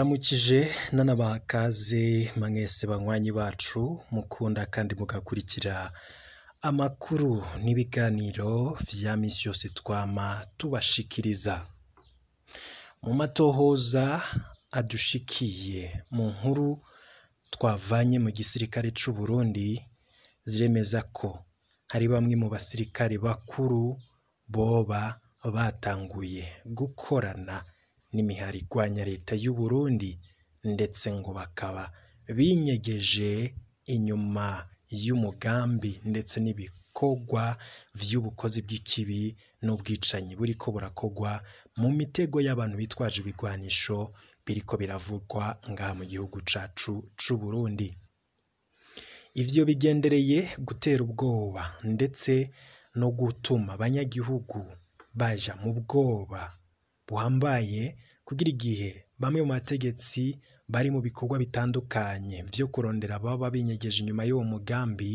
Ndabaramukije nanabaha ikaze mwese banywanyi bacu mukunda kandi mugakurikira amakuru n'ibiganiro vya misi yose twama tubashikiriza. Mu matohoza adushikiye mu nkuru twavanye mu gisirikare c'u Burundi ziremeza ko hari bamwe mu basirikare bakuru boba batanguye gukorana n'imihari igwanya leta y'u Burundi, ndetse ngo bakaba binyegeje inyuma y'umugambi ndetse n'ibikorwa vy'ubukozi bw'ikibi n'ubwicanyi buriko burakorwa mu mitego y'abantu bitwaje ibigwanisho biriko biravugwa ngaha mu gihugu cacu c'u Burundi. Ivyo bigendereye gutera ubwoba ndetse no gutuma abanyagihugu baja mu bwoba buhambaye, kugira igihe bamwe mu bategetsi bari mu bikorwa bitandukanye vyo kurondera ababa binyegeje inyuma y'uwo mugambi,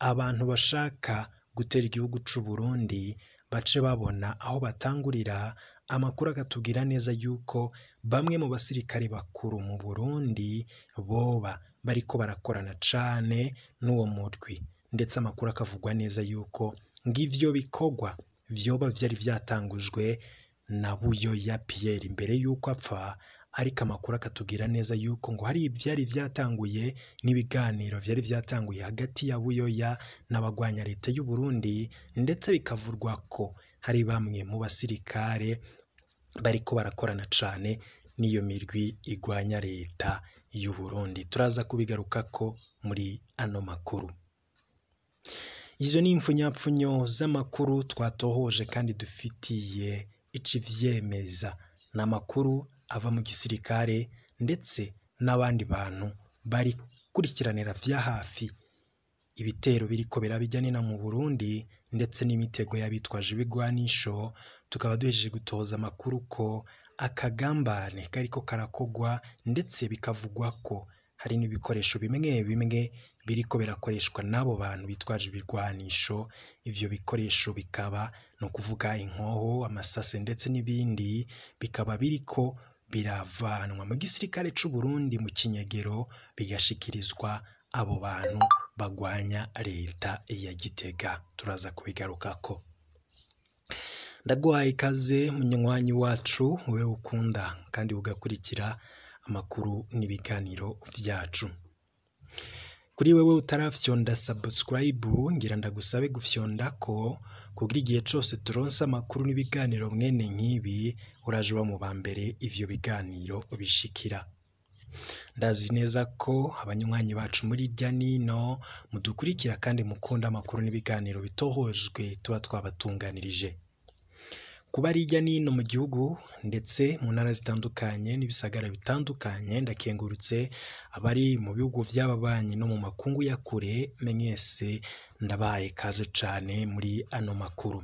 abantu bashaka gutera igihugu c'u Burundi bace babona aho batangurira. Amakuru akatubwira neza yuko bamwe mu basirikare bakuru mu Burundi boba bariko barakorana cane n'uwo murwi, ndetse amakuru akavugwa neza yuko ng'ivyo bikorwa vyoba vyari vyatangujwe na Buyoya Pierre imbere yuko apfa, ariko amakuru akatubwira neza yuko ngo hari ivyari vyatanguye n'ibiganiro vyari vyatanguye hagati ya Buyoya n'abagwanya leta y'u Burundi, ndetse bikavurwa ko hari bamwe mu basirikare bariko barakorana cane n'iyo mirwi igwanya leta y'u Burundi. Turaza kubigarukako muri ano makuru. Izo ni impfunyapfunyo z'amakuru twatohoje kandi dufitiye icivyemeza. Ni amakuru ava mu gisirikare ndetse n'abandi bantu bari kurikiranira vya hafi ibitero biriko birabijyanina mu Burundi ndetse n'imitego y'abitwaje ibigwanisho. Tukaba duhejeje gutoza amakuru ko akagambane kariko karakogwa, ndetse bikavugwa ko hari n'ibikoresho bimwe bimwe biriko birakoreshwa n'abo bantu bitwaje ibigwanisho. Ivyo bikoresho bikaba ni ukuvuga inkoho, amasase ndetse n'ibindi, bikaba biriko biravanwa mu gisirikare c'u Burundi mu kinyegero, bigashikirizwa abo bantu bagwanya leta ya Gitega. Turaza kubigarukako. Ndaguhaye ikaze munywanyi wacu, wewe ukunda kandi ugakurikira amakuru n'ibiganiro vyacu. Kuri wewe utarafyonda subscribe, ngira ndagusabe gufyondako kugira igihe cose turonse amakuru n'ibiganiro mwene nk'ibi uraje uba mu ba mbere ivyo biganiro bishikira. Ndazi neza ko abanywanyi bacu muri irya nino mudukurikira kandi mukunda amakuru n'ibiganiro bitohojwe tuba twabatunganirije. Kuba ari irya nino mu gihugu ndetse mu ntara zitandukanye n'ibisagara bitandukanye, ndakengurutse abari mu bihugu vy'ababanyi no mu makungu ya kure, mwese ndabaye kaze cane muri ano makuru.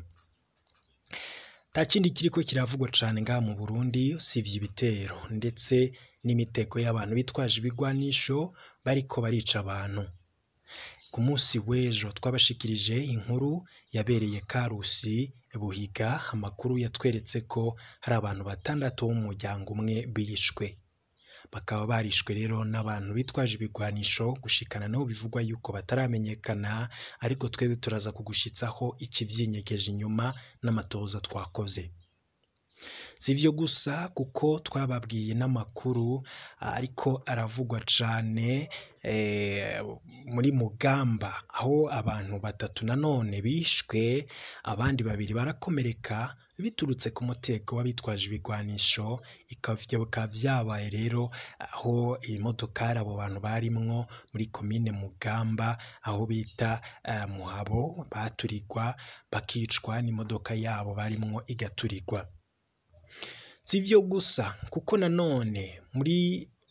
Ta kindi kiriko kiravugwa cane ngaha mu Burundi usivye ibitero ndetse n'imitego y'abantu bitwaje ibigwanisho bariko barica abantu. Ku munsi w'ejo twabashikirije inkuru yabereye Karusi Buhiga. Amakuru yatweretse ko hari abantu batandatu bo mu muryango umwe bishwe, bakaba barishwe rero n'abantu bitwaje ibigwanisho. Gushikana n'ubu bivugwa yuko bataramenyekana, ariko twebwe turaza kugushitsaho ikivyinyegeje inyuma n'amatohoza twakoze. Si ivyo gusa, kuko twababwiye n'amakuru ariko aravugwa cane muri Mugamba, aho abantu batatu nanone bishwe, abandi babiri barakomereka biturutse ku mutego w'abitwaje ibigwanisho. Bikaba vyabaye rero aho iyi modokari abo bantu barimwo muri komine Mugamba, aho bita Muhabo, baturigwa bakicwa n'imodoka yabo barimwo igaturigwa. Si ivyo gusa, kuko nanone muri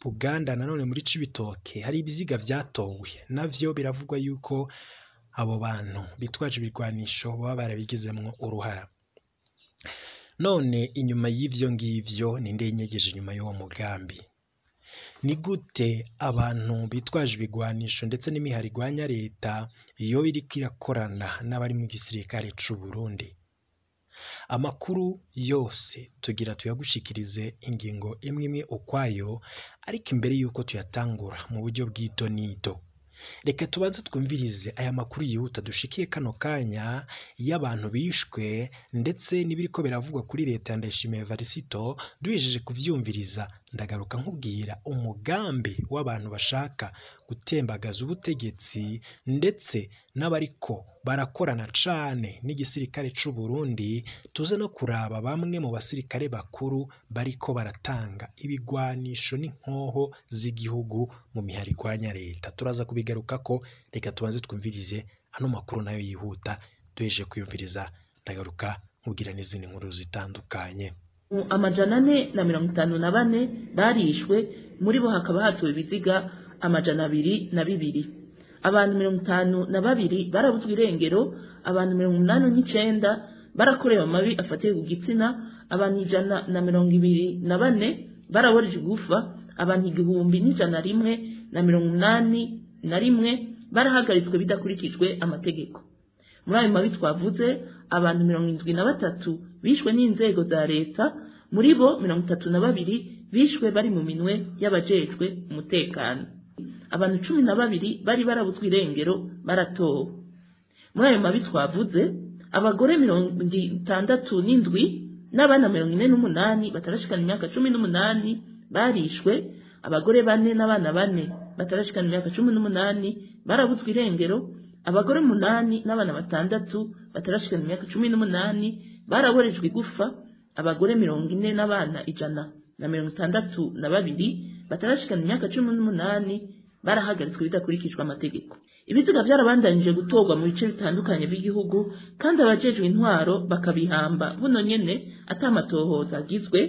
Buganda, nanone muri Cibitoke, hari ibiziga vyatowe, navyo biravugwa yuko abo bantu bitwaje ibigwanisho baba barabigizemwo uruhara. None inyuma y'ivyo ngivyo ninde yinyegeje inyuma y'uwo mugambi? Ni gute abantu bitwaje ibigwanisho ndetse n'imihari igwanya leta yoba iriko irakorana n'abari mu gisirikare c'u Burundi? Amakuru yose tugira tuyagushikirize ingingo imwe imwe ukwayo, ariko imbere y'uko tuyatangura mu buryo bw'itonito, reka tubanze twumvirize aya makuru yihuta dushikiye kano kanya y'abantu bishwe ndetse n'ibiriko biravugwa kuri leta ya Ndayishimiye Evariste. Duhejeje kuvyumviriza, ndagaruka nkubwira umugambi w'abantu bashaka gutembagaza ubutegetsi ndetse n'abariko barakorana cane n'igisirikare c'u Burundi. Tuze no kuraba bamwe mu basirikare bakuru bariko baratanga ibigwanisho n'inkoho z'igihugu mu mihari igwanya leta. Turaza kubigarukako, reka tubanze twumvirize ano makuru nayo yihuta. Duhejeje kuyumviriza, ndagaruka nkubwira n'izindi nkuru zitandukanye. 454 barishwe, muri bo hakaba hatowe ibiziga 202. Abantu 52 barabuzwe irengero, abantu 89 barakorewe amabi afatiye ku gitsina, abantu 124 baraborejwe igufa, abantu 1181 barahagaritswe bidakurikijwe amategeko. Muri ayo mabi twavuze, abantu 73 bishwe n'inzego za leta, muri bo 32 bishwe bari mu minwe y'abajejwe umutekano. Abantu 12 bari barabuzwe irengero baratowe. Muri ayo mabi twavuze, abagore 67 n'abana 48 batarashikana imyaka 18 barishwe, abagore 4 n'abana 4 batarashikana imyaka 18 barabuzwe irengero, abagore 8 n'abana 6 batarashikana imyaka 18 baraborejwe igufa, abagore 40 n'abana 162 batarashikana imyaka 18 barahagaritswe bidakurikijwe amategeko. Ibiziga byarabandanije gutorwa mu bice bitandukanye by'igihugu, kandi abajejwe intwaro bakabihamba buno nyene atamatohoza agizwe,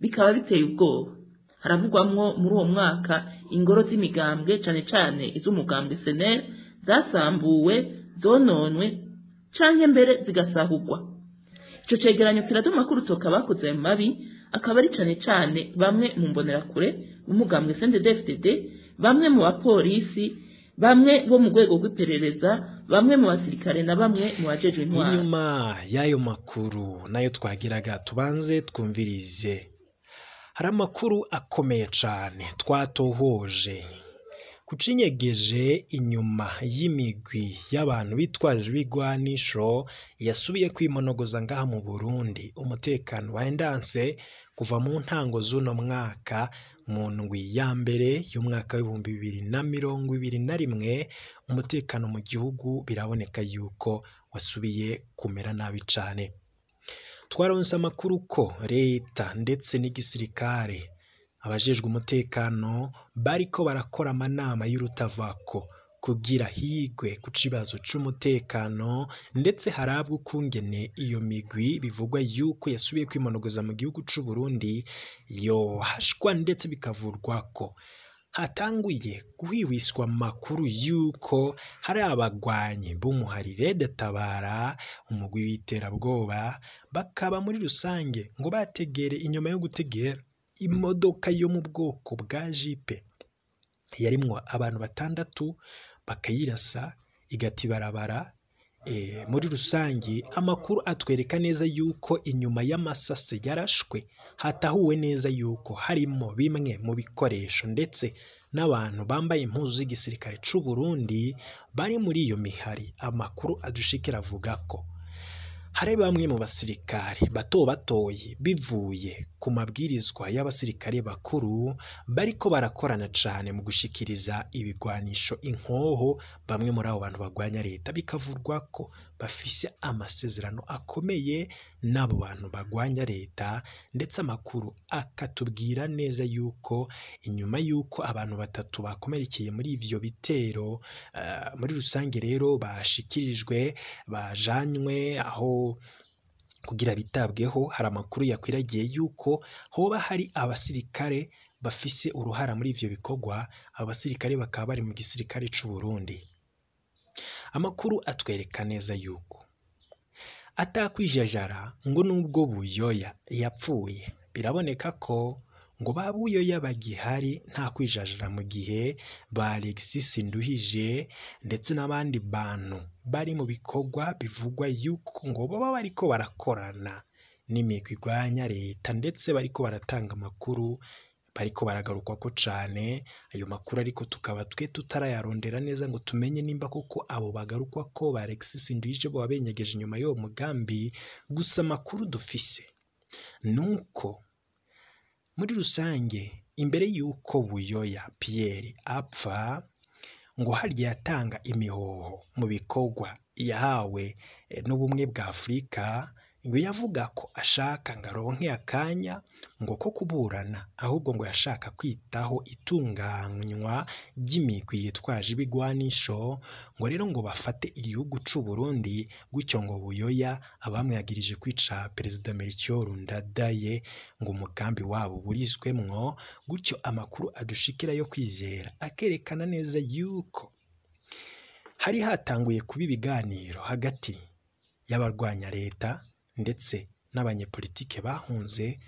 bikaba biteye ubwoba. Haravugwamwo muri uwo mwaka ingoro z'imigambwe, cane cane iz'umugambwe SNL, zasambuwe, zononwe canke mbere zigasahurwa. Ico cegeranyo kiraduma ko urutoka bakoze ayo mabi akaba ari cane cane bamwe mu mbonerakure b'umugambwe CNDD-FDD, bamwe mu bapolisi, bamwe bo mu rwego rw'iperereza, bamwe mu basirikare na bamwe mu bajejwe intwaro. Inyuma y'ayo makuru nayo twagiraga tubanze twumvirize, hari amakuru akomeye cane twatohoje kucinyegeje inyuma y'imigwi y'abantu bitwaje ibigwanisho yasubiye kwimonogoza ngaha mu Burundi. Umutekano wahendanse kuva mu ntango z'uno mwaka, mu ndwi ya mbere y'umwaka w'2021, umutekano mu gihugu biraboneka yuko wasubiye kumera nabi cane. Twaronse amakuru ko leta ndetse n'igisirikare abajejwe umutekano bariko barakora amanama y'urutavako kugira higwe ku kibazo c'umutekano, ndetse harabwe ukungene iyo migwi bivugwa yuko yasubiye kwimonogoza mu gihugu c'u Burundi yohashwa ndetse bikavurwako. Hatanguye guhwiwiswa amakuru yuko hari abagwanyi b'umuharire Tabara, umugwi w'iterabwoba, bakaba muri rusange ngo bategere inyuma yo gutegera imodoka yo mu bwoko bwa jipe yarimwo abantu 6, bakayirasa igata ibarabara. Muri rusange amakuru atwereka neza yuko inyuma y'amasase yarashwe hatahuwe neza yuko harimo bimwe mu bikoresho ndetse n'abantu bambaye impuzu z'igisirikare c'u Burundi bari muri iyo mihari. Amakuru adushikira avuga ko hari bamwe mu basirikare bato batoyi bivuye ku mabwirizwa y'abasirikare bakuru bariko barakorana cane mu gushikiriza ibigwanisho inkoho bamwe muri abo bantu bagwanya leta, bikavurwa ko bafise amasezerano akomeye n'abo bantu bagwanya leta. Ndetse amakuru akatubwira neza yuko inyuma yuko abantu 3 bakomerekeye muri ivyo bitero, muri rusange rero bashikirijwe bajanywe aho kugira bitabweho. Hari amakuru yakwiragiye yuko hoba hari abasirikare bafise uruhara muri ivyo bikorwa, abasirikare bakaba bari mu gisirikare c'u Burundi. Amakuru atwereka neza yuko atakwijajara ngo nubwo Buyoya yapfuye, biraboneka ko ngo ba Buyoya bagihari nta kwijajara, mu gihe ba Alexis Nduhije ndetse n'abandi bantu bari mu bikorwa bivugwa yuko ngo baba bariko barakorana n'imigwi igwanya leta, ndetse bariko baratanga amakuru bariko baragarukwako cane. Ayo makuru ariko tukaba twe tutarayarondera neza ngo tumenye nimba koko abo bagarukwako ba Alexis Nduhije boba benyegeje inyuma y'uwo mugambi. Gusa amakuru dufise nuko muri rusange imbere y'uko Buyoya Pierre apfa, ngo harya yatanga imihoho mu bikorwa yahawe n'ubumwe bwa Afurika, ngo yavuga ko ashaka ngo aronke akanya ngo ko kuburana, ahubwo ngo yashaka kwitaho itunganywa ry'imigwi yitwaje ibigwanisho, ngo rero ngo bafate igihugu c'u Burundi. Gutyo ngo Buyoya abamwagirije kwica Perezida Melchior Ndadaye ngo umugambi wabo burizwemwo. Gutyo amakuru adushikira yo kwizera akerekana neza yuko hari hatanguye kuba ibiganiro hagati y'abarwanya leta ndetse n'abanyepolitike bahunze,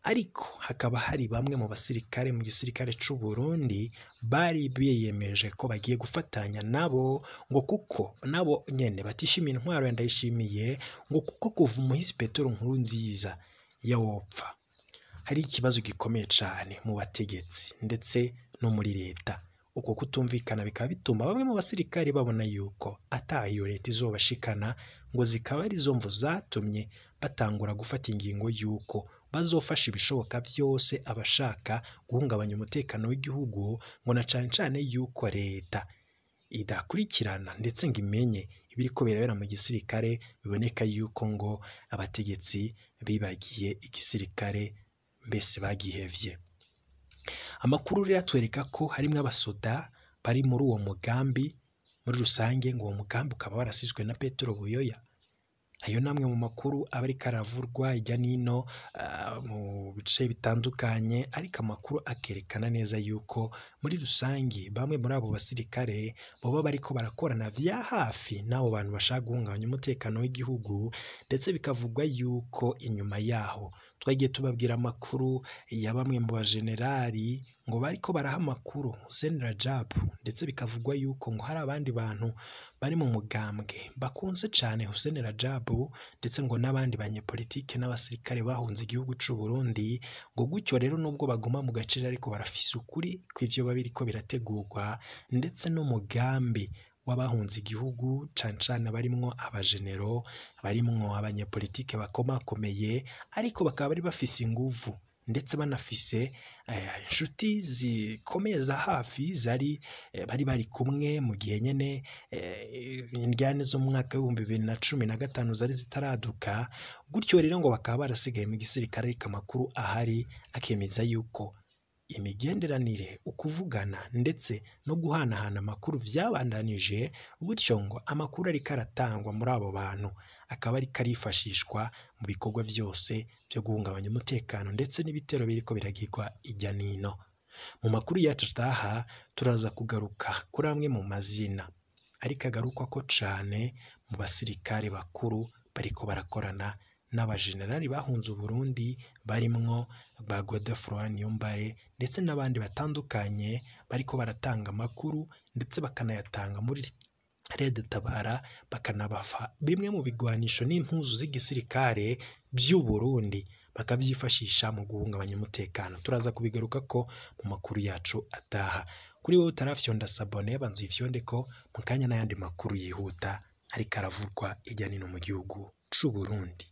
ariko hakaba hari bamwe mu basirikare mu gisirikare c'u Burundi bari biyemeje ko bagiye gufatanya nabo, ngo kuko nabo nyene batishimiye intwaro ya Ndayishimiye, ngo kuko kuva umuhisi Petero Nkurunziza yawopfa hari ikibazo gikomeye cane mu bategetsi ndetse no muri leta. Uko kutumvikana bikaba bituma bamwe mu basirikare babona yuko ata iyo leta izobashikana, ngo zikaba arizo mvo zatumye batangura gufata ingingo yuko bazofasha ibishoboka vyose abashaka guhungabanya umutekano w'igihugu, ngo na cane cane yuko leta idakurikirana ndetse ngo imenye ibiriko birabera mu gisirikare. Biboneka yuko ngo abategetsi bibagiye igisirikare, mbese bagihevye. Amakuru rero atwereka ko harimwo abasoda bari muri uwo mugambi muri rusange, ngo uwo mugambi ukaba warasizwe na Petero Buyoya. Ayo namwe mu makuru aba ariko aravurwa hirya n'ino mu bice bitandukanye, ariko amakuru akerekana neza yuko muri rusange bamwe muri abo basirikare boba bariko barakorana vya hafi n'abo bantu bashaka guhungabanya umutekano w'igihugu, ndetse bikavugwa yuko inyuma yaho twagiye tubabwira amakuru ya bamwe mu bajenerali ngo bariko baraha amakuru Hussein Rajab, ndetse bikavugwa yuko ngo hari abandi bantu bari mu mugambwe bakunze cane Hussein Rajab, ndetse ngo n'abandi banyepolitike n'abasirikare bahunze igihugu c'u Burundi, ngo gutyo rero nubwo baguma mu gaciro ariko barafise ukuri kw'ivyo babiriko birategurwa, ndetse n'umugambi w'abahunze igihugu cane cane barimwo abajenero, barimwo abanyepolitike bakomakomeye, ariko bakaba bari bafise inguvu ndetse banafise inshuti zikomeye za hafi zari bari kumwe mu gihe nyene indyane zo mu mwaka w'2015 zari zitaraduka. Gutyo rero ngo bakaba barasigaye mu gisirikare, ariko amakuru ahari akemeza yuko imigenderanire, ukuvugana ndetse no guhanahana amakuru vyabandanije. Gutyo ngo amakuru ariko aratangwa muri abo bantu akaba ariko arifashishwa mu bikorwa vyose vyo guhungabanya umutekano ndetse n'ibitero biriko biragirwa irya nino. Mu makuru yacu ataha turaza kugaruka kuri amwe mu mazina ariko agarukwako cane mu basirikare bakuru bariko barakorana n'abajenerali bahunze Uburundi, barimwo ba Godefroid Niyombare ndetse n'abandi batandukanye bariko baratanga amakuru ndetse bakanayatanga muri Red Tabara, bakanabafa bimwe mu bigwanisho n'impuzu z'igisirikare by'u Burundi bakavyifashisha mu guhungabanya umutekano. Turaza kubigaruka ko mu makuru yacu ataha. Kuri wowe utarafyonda sabone, banza uyifyonde ko mu kanya n'ayandi makuru yihuta ariko aravugwa hirya no hino mu gihugu c'u Burundi.